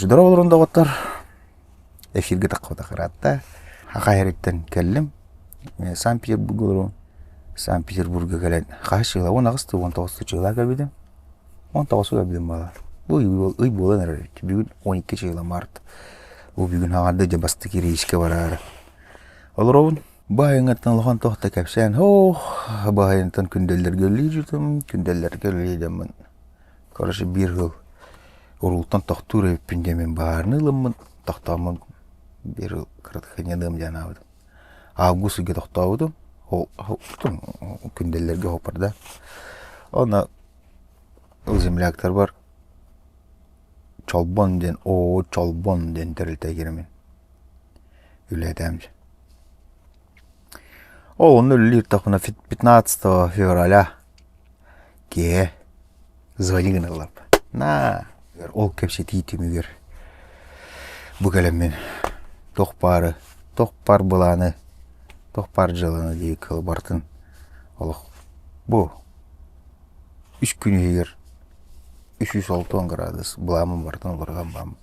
Короче, дорооболорун доҕоттор. Эфиргэ таххыбатах ыраатта. Хаха иһэриттэн кэллим. Санкт-Петербурга олорон Санкт-Петербурга кэлэн хаһыс чыыла 18 19 чыыла кэлбитим. 19 кэлбитим буолар. Бу ый буолан эрэр эбит. Бүгүн 12 чыыла март. Бу бүгүн хаҥарды дьэ бастакы рейскэ бараары. Олоробун. Бу айаҥҥыттан улахан туох да кэпсээн ох, бу айантан күндэллэргэ үлэлии жүрдүм, күндэллэргэ үлэлии дьоммун Короче, биир ыал уруултан тохтуур эбиппин диэммин баарыны ылыммын, тохтооммун биир ыал кыратык сынньаныам диэн анаабытым. Август ыйга тохтообутум, күндэллэргэ хоппарда. Онно ол земляктарбар Чолбон диэн оо Чолбон диэн тэрилтэ киирэммин үлэлээтээм. Ол онно үлэлиир тахпына 15 февраля киэһэ звони гыналлар. На ол кэпсэтии түмүгэр бу кэлэммин туох баары, туох баар былааны, туох баар дьыаланы диэки барытын олох бу үс күн иһигэр 360 градус былааммын барытын уларытан бараммын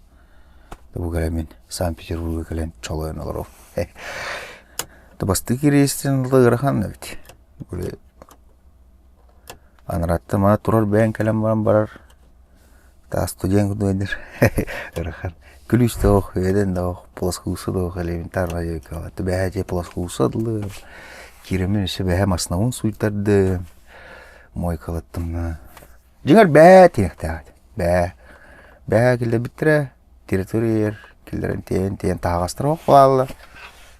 бу кэлэммин Санкт-Петербурга кэлэн чолойон олоробун. Бастакы рейстэн ыла ыарахан эбит. Били Анарааттан мана турар бэйэҥ кэлэн баран барар таас студент курдук өйдүүр ыарахан. Күлүүс да суох, үөдэн да суох, плоскуусу да суох элементарно бэһээ дьиэ плоскуусу ыллым. Киирэммин өссө бэһээ массыынабын сууйтардым, муойкалаттым. Дьиҥэр бээ тиэхтээх этэ. Бээ. Бээ киллэрбиттэрэ территория киллэрэн тиэйэн тиэйэн таһаҕастара суох буолаллар.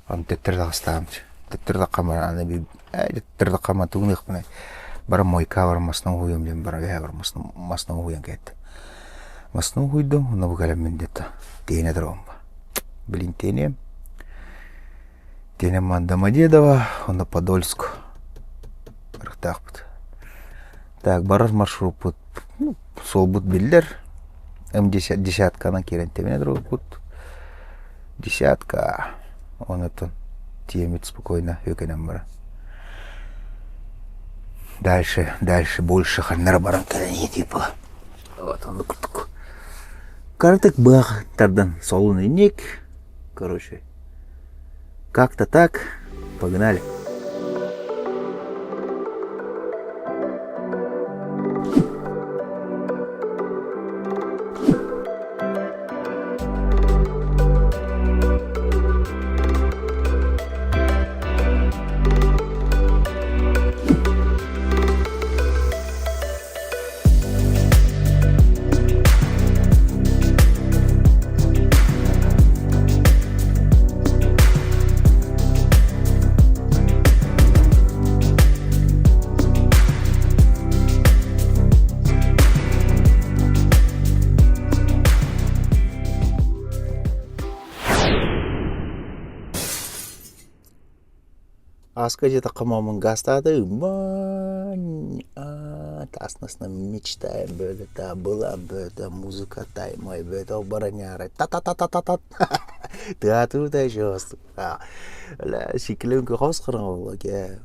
Ону төттөрү таҕыстаҕым төттөрү таххан баран аны биир ээ төттөрү таххан баран тугун ыахпыный баран мойка баран массыына уһуйуом диэн баран үөһэ баран массыына массыына уһуйан кэлтим. Массыына уһуйдум онно бу кэлэммин диэтэ тиэнэ туруом Блин тиэниэм. Тиэнэм Домодедово онно Подольск барыахтаахпыт. Так барар маршруппут суолбут биллэр. М десятканан киирэн тэбинэ турбуппут. Десятка. Онтон тиэммит спокойно үкэнэн баран. Дальше, дальше больше ханнара баран кэлэн типа. Вот оннук курдук. Кыратык быах тардан солун инник. Короче, как-то так. Погнали. Ааска дьиэтэххэ маамын гаастаата Тааснасно мечтаем бөтө была бөтө музыка таймай бөтө бараняра та-та-та-та-та Тыатыр да еще Сикилен хос кырыңа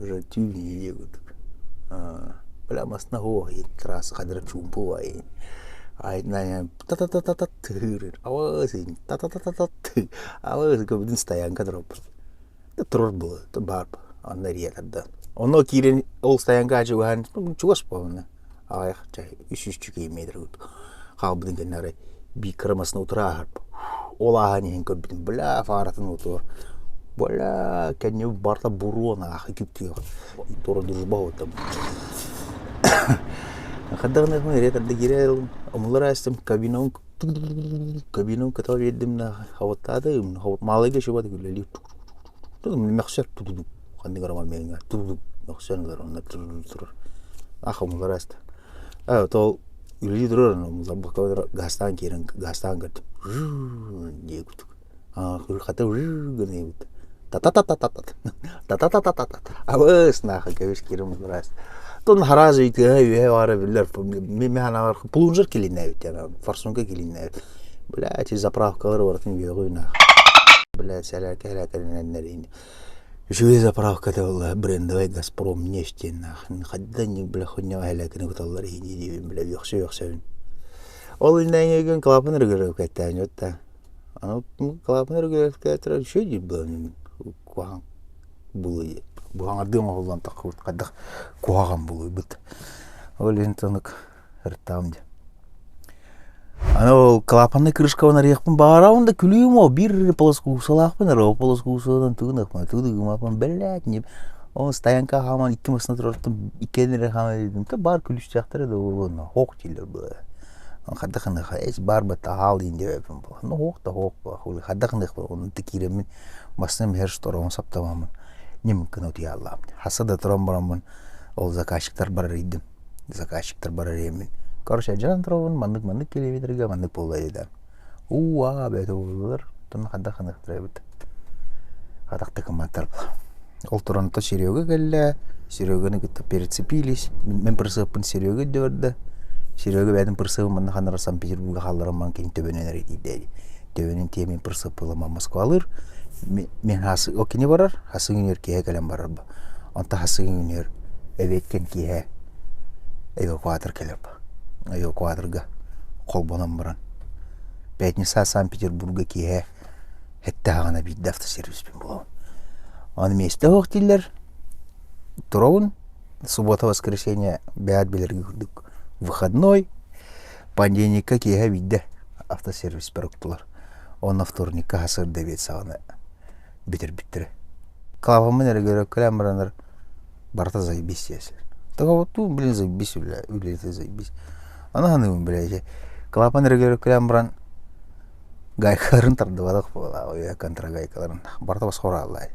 уже түүн ийе курдук. Бля масна хуо трасса хадыр чумпу ай. Ай та-та-та-та-та тыырыр. Ауыз та-та-та-та-та Ауыз көбүтүн стоянка туруп. Турар было баар онно эрийэ тардан. Онно киирэн ол стоянка чугаһаан чугас буолна. Аҕыйах үс үс метр хаалбытын кэннэ арай биир кыра массыына утары ааһар. Ол ааһан иһэн көрбүтүм бля фаратын уотугар бля кэннибит барыта буруо наахы күп-күөх туора дружба уоттам. Хайдаҕына эрийэ тарда киирэ омулар аастым кабинабын Кабинам көтөҕө биэрдим да хабыттаатым, маалайга чугас үлэлиир мөхсөр ханнык эрэ момеҥҥа мөхсөн ылар онно турар ах умулар ааста ээ то үлэлии турар умулларбакка гаастаан киирэн гаастаан көрдүм дии курдук хата гына та-та-та-та-та та-та-та-та-та абыс нахуй кэбис киирэн умуллар ааста Тон хараас ыйтыа үөһэ баара биллэр мин ханаабар плунжер килиннээбит форсунка килиннээбит бля эти заправкалар барытын үөҕүү нах бля сэлээкэ сэлээкэлэнэннэр үчүгэй заправката буолла брендовый газпром нефть диэн нах хадда бля хуйня сэлээкэни куталлар иһин диибин бля үөхсэ үөхсэбин. Ол иннэҥҥин клапан регулировкаттаан да. Аны клапан регулировкатыгар үчүгэй диир буолан куһаҕан булуй буһаҥардыы оҥоһуллан таххыбыт хайдах куһаҕан булуйбут. Ол иһин тонук ырыттаҕым дии. Аны ол клапанный крышкабын арыйыахпын баҕарабын да күлүүм ол биир полоскуусалаахпын эрэ ол полоскуусаларын тугун ыкма тугу гымаппын бэллээт ньип ол стоянка хааман икки массыына турартан иккиэн эрэ хааман илдьим да баар күлүүстээхтэрэ да буолуо хоох дииллэр буолар хайдах гыныаха эс баар батта хаал диин диэбэппин буолла ну хоох да хоох хайдах гыныахпын онно киирэммин массыынам иһэр шторабын саптамаммын ньим гына утуйааллаам хаса да туран бараммын ол заказчиктар барар ыйдым заказчиктар барар иэммин короче дьон туробун маннык-маннык километрга маннык буолла диэтэ уу-аа бэйэтэ буоллулар оттон хайдах гыныахтара эбит атахта гымматтар ол туран то Серега кэллэ Сереганы кытта перецепились мин прицеппын Серега өйдөбөрдө Серега бэйэтин прицебын манна ханнара Санкт-Петербурга хаалларан баран кини төбөнөн эрэ тиийдэ төбөнөн тиийэн мин прицеп ыламан Москвалыыр мин о кини барар хасыҥ үнүөр киэһэ кэлэн барар Онтон хасыҥ үнүөр эбиэттэн киэһэ эвакуатор кэлэр эвакуаторга холбонон баран пятница Санкт-Петербурга киэһэ эттэҕинэ биирдэ автосервиспин булабын. Аны миэстэ суох дииллэр туробун суббота воскресенье бэйэт билэргэ курдук выходной понедельникка киэһэ биирдэ автосервиспэр уктулар. Онно вторникка сарсыарда эбиэт саҕана бүтэрбиттэрэ. Клапаммын эрэ көрөккөлөөн бараннар барыта заебись диэсилэр. Такого блин заебись үлэ үлэтэ заебись. Аны саныыбын бля клапан эрэ көрөккөлөөн баран гайкаларын тардыбатах буолаа контрагайкаларын барыта босхо урааллаа.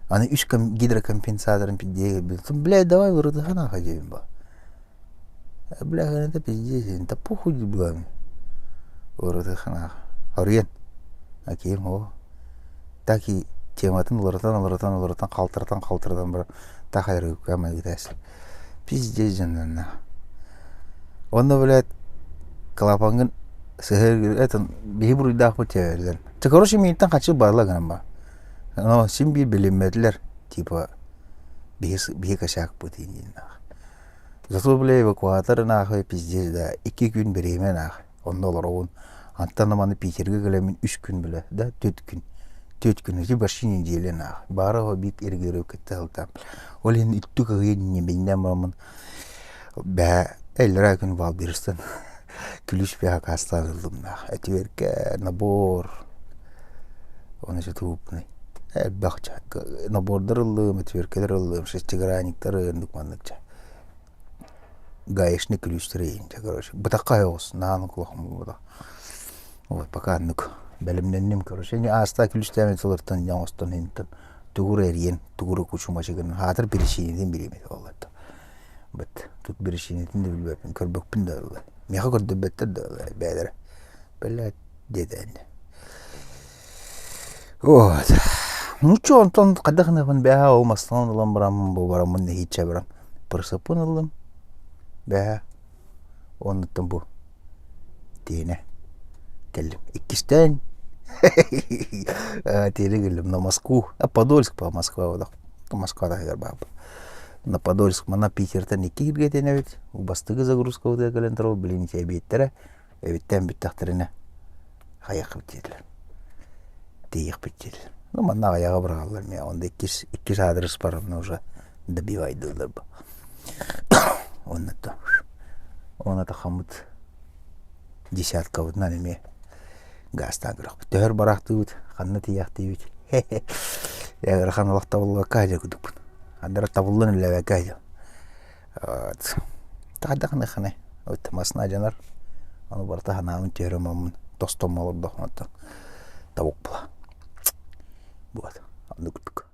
Аны үс гидрокомпенсаторын пиздее блядь давай вырытыха нахуй диэбин ба. Бля, это пиздец, да похуй было. Вырытыха нахуй. Оруйан. Акиим оо. Так и тематын уларытан уларытан уларытан халтыратан халтыратан баран так айрыыкка майгытаас. Пиздец дьоннонно. Онно блядь клапаҥҥын сыһыар это биһи буруйдаахпыт диэбэллэр. Ты короче миигиттэн хаччы барла гынан ба. Но син биир билиммэтилэр типа биһи биһи косякпыт дииннаах. Зато бля эвакуатор нахуй пиздец да икки күн бириэмэ нахуй онно олоробун. Антон маны Питергэ кэлэммин үс күн бile да төрт күн төрт күн ити почти неделя нахуй. Баара биир эргииргэ кытта сылтаам. Ол иһин үттүк ыһыйан ньиминнээн бараммын бээ эллэрээ күн Валберстан күлүүс бэҕэ акаастаан ыллым нах. Этибэркэ набор оны сутууппунай элбэх набордар ыллым, этибэркэлэр ыллым, шестигранниктар ындык маннык гаечный ключтары иһинчэ короче бытахха оҕус наан кулахым буолбатах вот пока оннук бэлэмнэнним короче не ааста ключтээбит сылыртан оҥостон иһинтэн тугура эрийэн тугура кучумачы гынан хаатыр биричиинэтин бириэмэтэ буолла быт тут биричиинэтин да билбэппин көрбөкпүн да ылла миэхэ көрдөрбөттөр да ылла бэйэлэрэ бэлээт диэтэ Вот. Ну чё, онтон хайдах гыныахпын бээһээ ол массыынан ылан бараммын бу бараммын нэһииччэ баран прицеппын ыллым бээһээ оннуттан бу тиэнэ кэллим иккистээн тиэнэ кэллим на Москву а Подольск по Москва Москва таһыгар бааппыт на Подольск манна Питертэн икки сиргэ тиэнэбит бастакы загрузкабытыгар кэлэн турабыт билин ити эбиэттэрэ эбиттээн бүттэхтэринэ хайыахпыт диэтилэр тиийиэхпит диэтилэр ну манна аҕыйаҕы быраҕаллар эмиэ онно иккис иккис аадырыс баранна уже добивайдыыллар бу уонна уонна тахаммыт десяткабытынан эмиэ гаастаан көрөхпүт төһөр бараахтыыбыт ханна тиийээхтиибит ыарахан олох табыллыбакка дьэ курдукпут андара табыллан үлэлээбэккэ дьэ Вот. Хайдах-ханай вот массына дьанар ону барыта санаабын түһэрэн бараммын тостон олордохпуна оттон табык була. Вот оннук курдук.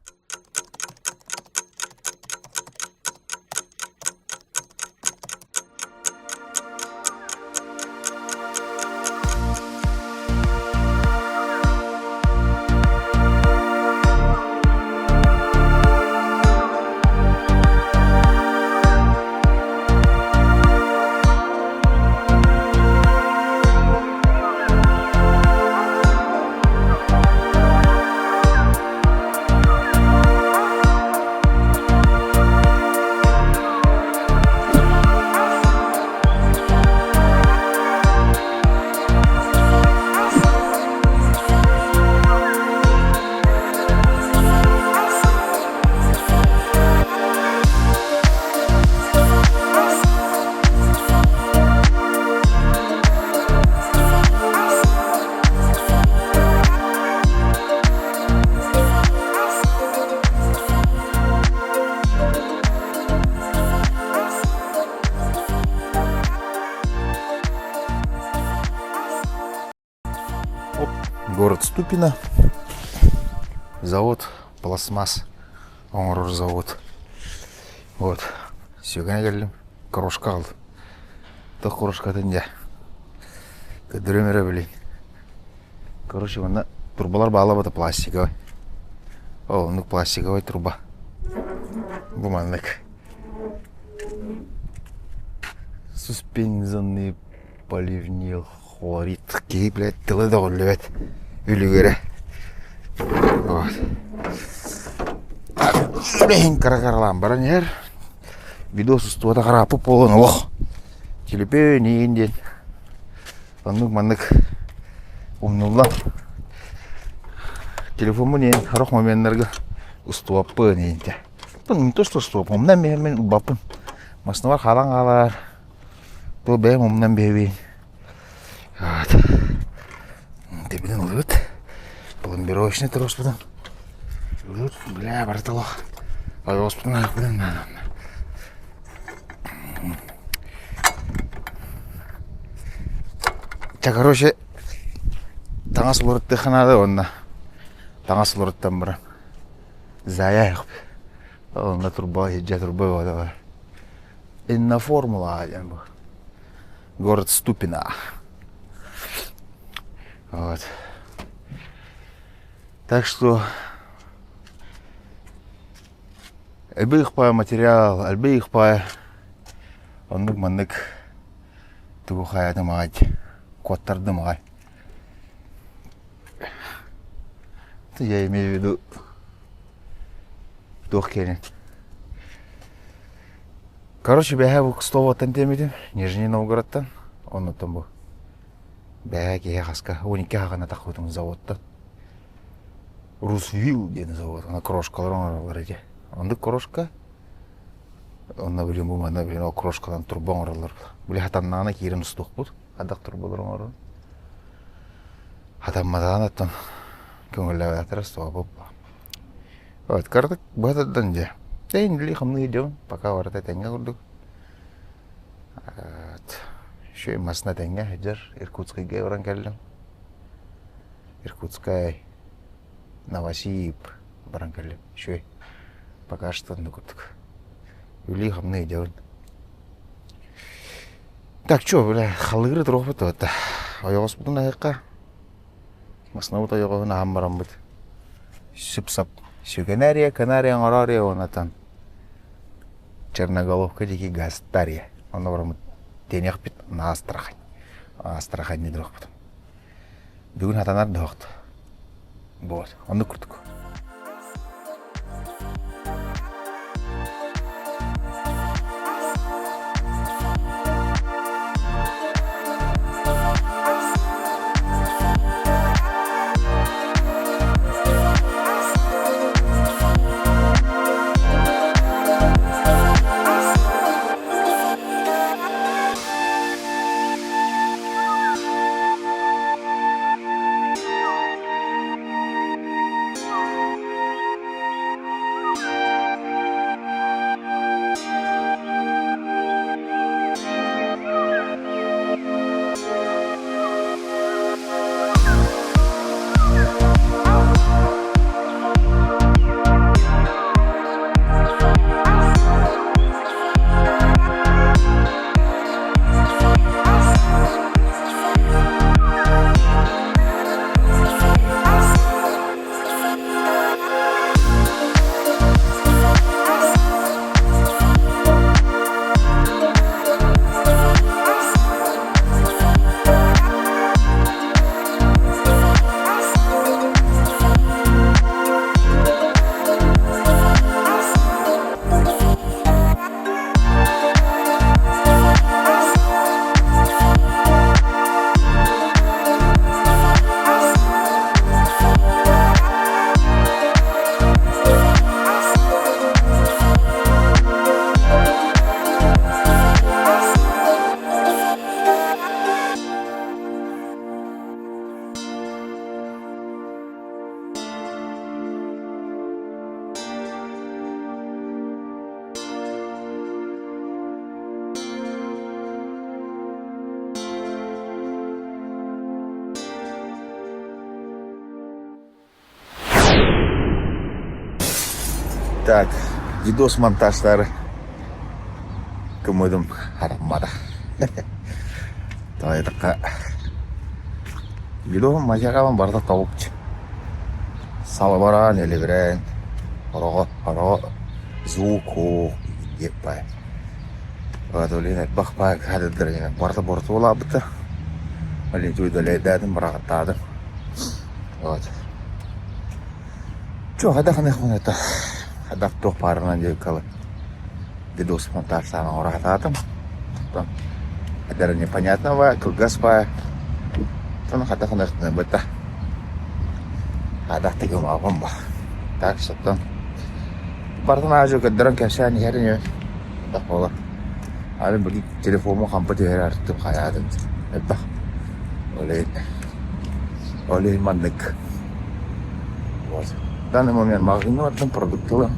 Город Ступино. Завод пластмасс оҥорор завод. Вот. Сүгэнэ кэллим. Крошка аҕалдым. Туох крошкатын дьэ. Көрдөрүөм эрэ билин. Короче, манна турбалар баалабыта пластиковай. Ол оннук пластиковай труба. Бу маннык. Суспензионный поливнил хлорид киһи, блядь, тыла дөҕүллүбэт үлүгэрэ. Вот. Үлэһин кыра-кыралаан баран иһэр. Видос устубата харааппыт буолан олох. Телепөөн иин диэн. Оннук-маннык умнуллан. Телефоммун иин сорох моменнарга устубаппын иинтэ. Не то что устубаппын, умнан биһэммин ылбаппын. Массыынабар хаалан хаалар. Бу бэйэм умнан биһэбин. Вот. Тэбинэн ылыбыт. Пломбировочный троспутун. Ылыбыт, бля, барыта олох. Ойоҕоспутун аахпытын наада. Ча, короче, таҥас уларыттыахха наада уонна таҥас уларыттан баран зая онно турба иһирдьэ турба бөҕөтө бар. Инноформула диэн бу. Город Ступино. Вот. Так что элбэх паа материал, элбэх паа оннук маннык тугу хайатым аҕай куоттардым аҕай. Я имею в виду туох киэнин. Короче, бэһэ бу Кстово-ттан тиэммитим, Нижний Новгородтан, оннуттан бу бэһэ киһи хаска 12 хаҕына тахпытым заводтан. Русвилл диэн завод, ана крошкалар оҥороллор ити. Оннук крошка, онно билин бу манна билин ол крошкалан турба оҥороллор. Били хатаннаҕына киирэн устуохпут, хадах турбалар оҥорон. Хатамматаҕын оттон көҥүллээбэтэхтэрэ устуохпут. Вот, кыратык быһа тардан дьэ. Тэйин үлэлии-хамныы сылдьабын, пока барыта этэҥҥэ курдук. Еще массыына этэҥҥэ сылдьар, Иркутскайга баран кэллим. Иркутскай, Новосиб баран кэллим. Үчүгэй. Пока что оннук курдук. Үлэлии-хамныы сылдьабын. Так, чё, бля, халыыры туруохпут дуо? Ойоҕоспутун аһыахха. Массыынабыт ойоҕоһун аһан бараммыт сып-сап сүгэнээрийэ, канария оҥороорийэ уонатан Черноголовка диэки газтария. Онно бараммыт тиэниэхпит на Астрахань. Астрахань диэхпит. Бүгүн хатанар да Вот, оннук курдук. Так, видос монтажтары кымыдым хараммата. Тоҕо видео материалым барыта тобукчу. Салыбыраан, элибирээн, ороҕо, ороҕо звук диэп баай. Блин, элбэх баай кадрдар барыта бортуолаабыта. Блин, үдэлэйдээтим, быраҕаттаатым. Вот. Чё, хайдах это хайдах туох баарынан диэбиккэ видос монтажтаан оҥоро сатаатым. Оттон эдэр непонятного, кылгас баай. Оттон хайдах быта хайдах тыгымаабын ба. Так что оттон барытын аадьу көрдөрөн кэпсээн иһэр ини элбэх буолар. Аны били телефоммун хампы түһэрэ артым хайаатын элбэх. Ол иһин ол иһин маннык. Вот. В данный момент маҕаһыыҥҥа бардым, продукт ылан,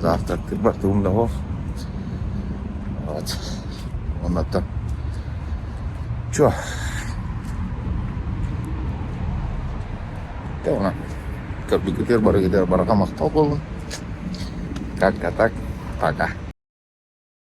завтрактыырбар тугум да суох. Вот. Оннуттан чё? Дьэ онон көрбүккүтүгэр барыгытыгар барҕа махтал буоллун. Как-то так. Пока.